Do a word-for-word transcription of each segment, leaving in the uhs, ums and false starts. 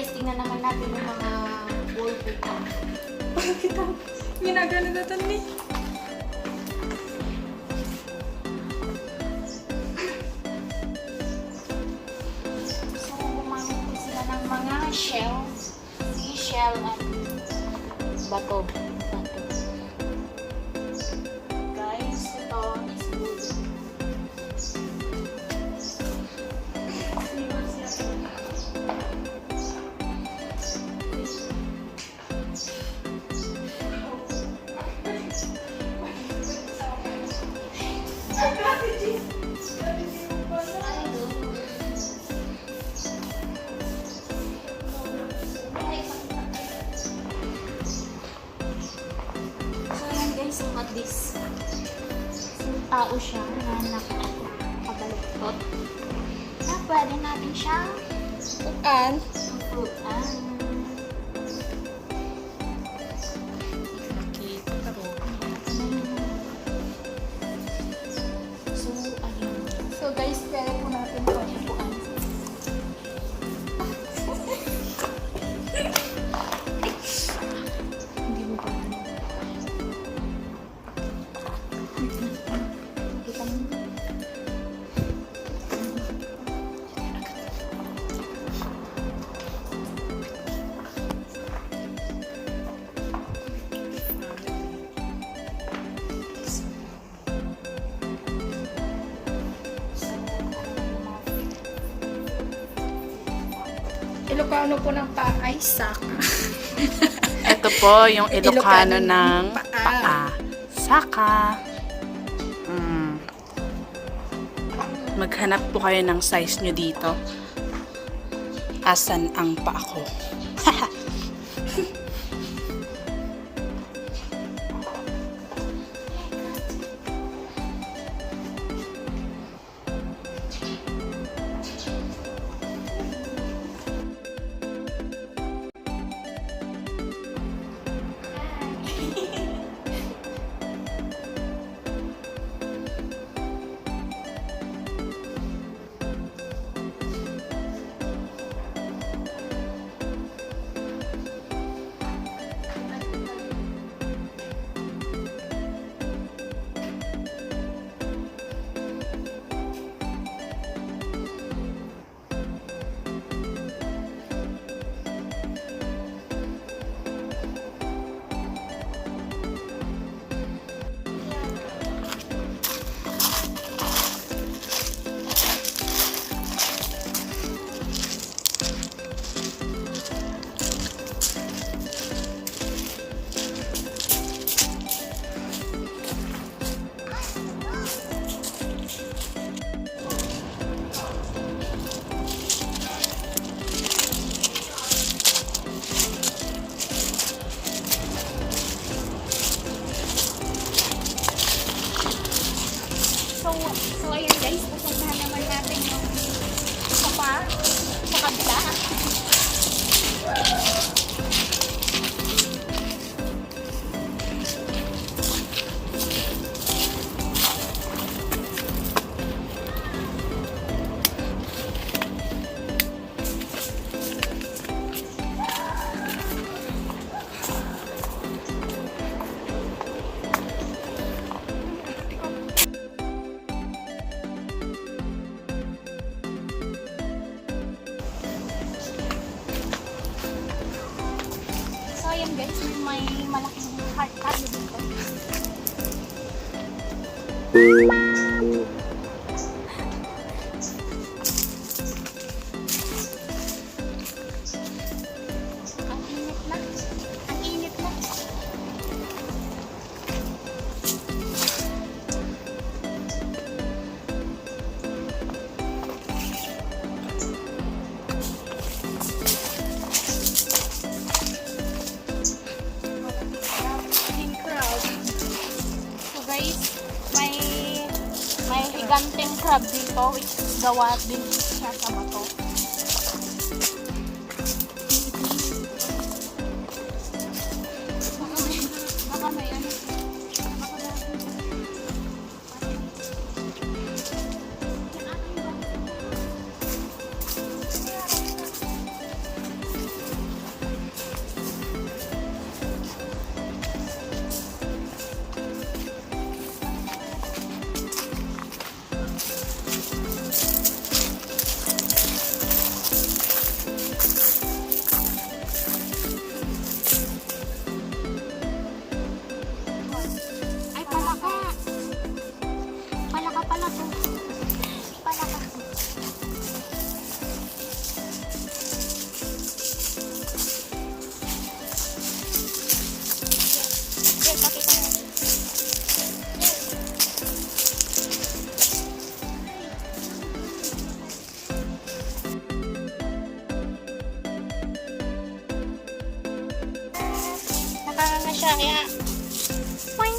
Tingnan naman natin yung mga wallpaper. Bakit ang ginagano na to ni? So, gumamit po sila ng mga shells. Seashell at bato. Bato. Guys, ito is wood. So, yan guys, look at this. So, tao siya na nakakabaluktot. Na pwede natin siyang Tukan. Tukan. Nakita ko. So, ayun. So, guys, kaya po natin ito upuan. Hindi mo pa. Kita mo. Ilocano po ng paa ay saka. Ito po yung Ilocano Ilocano ng ng paa. Paa. Saka. Mm. Maghanap po kayo ng size nyo dito. Asan ang paa ko? So, so ayun guys, pupuntahan naman natin yung isa pa sa kabila. So, ayan guys, may, may malaking heart tayo dito. Ang init na. Ang init na. King crab. So guys, may, may higanteng crab dito, which is gawa din siya sa bato. Baka may, baka may ano, baka may Siya, kaya, boing!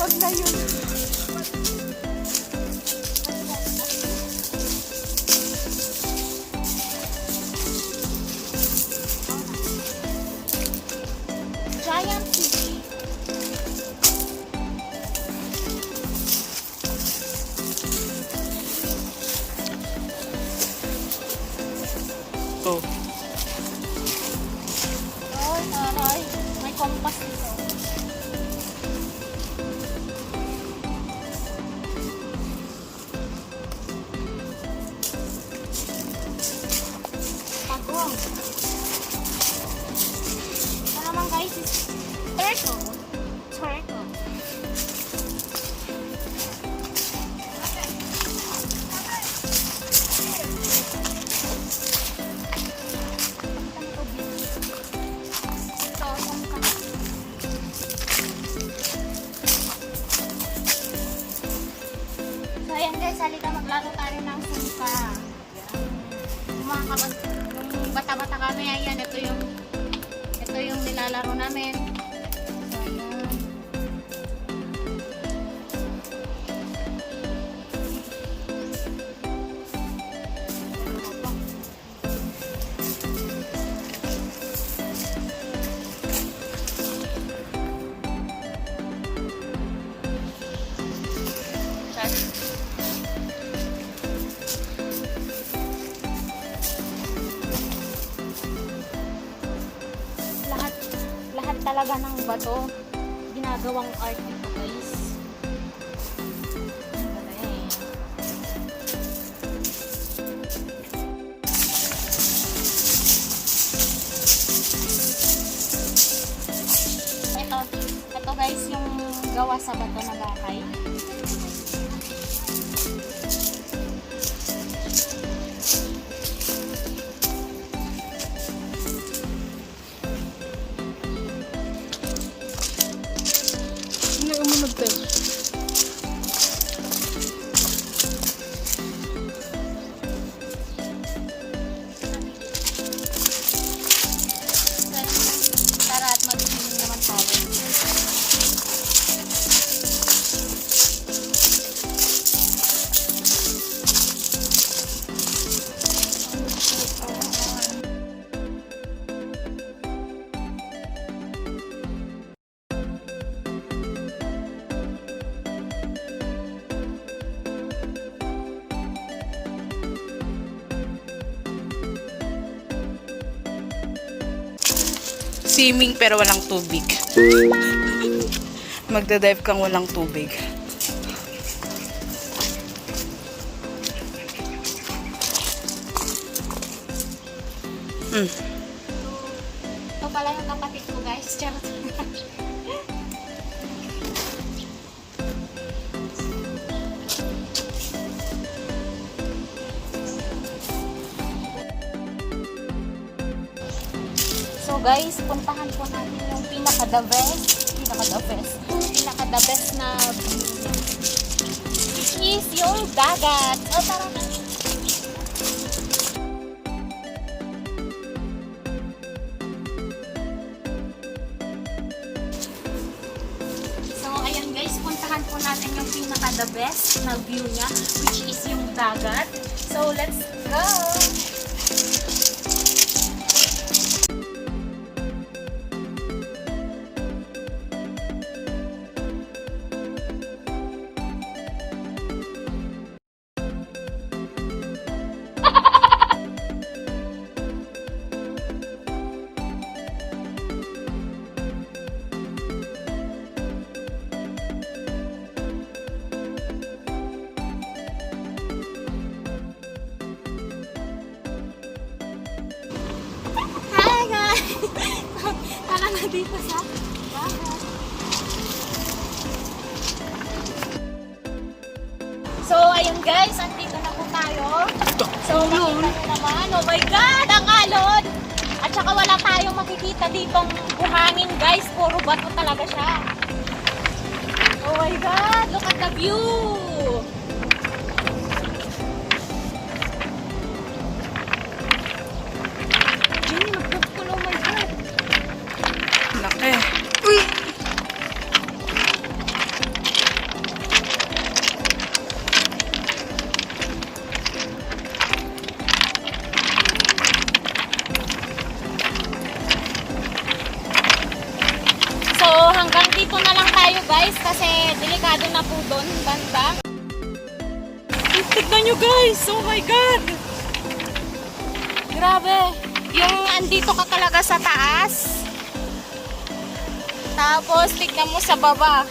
Wag na yun. Giant fish. Ito. Ay, aray. May compass dito. Pagong. Ito naman, guys, is turtle. Turtle. Ito, sangka. So, ayan guys, halika maglaro tayo ng sangka. Ayan. Yung mga kabas-, yung bata-bata kami, ayan, ito yung, ito yung nilalaro namin. So, ayan. Lahat, lahat talaga ng bato, ginagawang art dito, guys. Ang galing. Ito, ito guys, yung gawa sa bato na bahay. Ano yung umunod tayo? Tara at mag-swimming naman tayo. Swimming pero walang tubig. Magda-dive kang walang tubig. Hmm. Ito pala yung kapatid ko, guys. Charot. So guys, puntahan po natin yung pinaka the best, pinaka the best, pinaka the best na view niya. Which is yung dagat. O, tara na. So, ayan guys, puntahan po natin yung pinaka the best na view niya, which is yung dagat. So, let's go! Hi, guys! Tara na dito sa dagat. So, ayun guys, andito na po tayo. So, makita nyo naman. Oh my God, ang alon! At saka wala tayong makikita ditong buhangin, guys. Puro bato talaga siya. Oh my God, look at the view! Guys, kasi delikado na po doon, banda. Tignan nyo, guys! Oh my God! Grabe! Yung andito ka talaga sa taas. Tapos, tignan mo sa baba.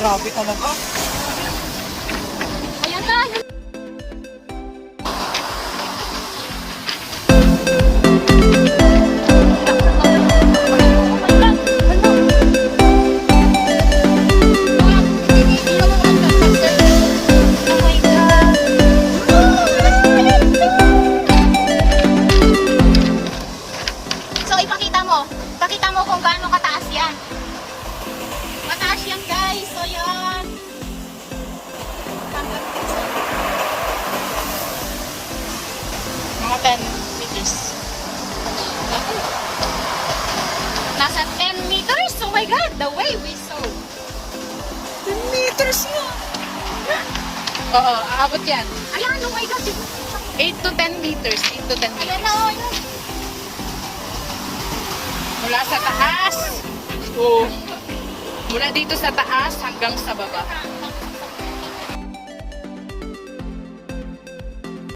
Grabe talaga. Ayan na! Oh my God! So, ipakita mo. Ipakita mo kung gaano kataas yan. Mataas yan, guys. So, yan. Mga ten meters. Nasa ten meters? Oh my God, the way we saw. Ten meters nga. Oo, aabot yan. Ayan, oh my God. Eight to ten meters. Eight to ten meters. Ayan na, oh, ayan. Mula sa taas. Oh. Mula dito sa taas hanggang sa baba.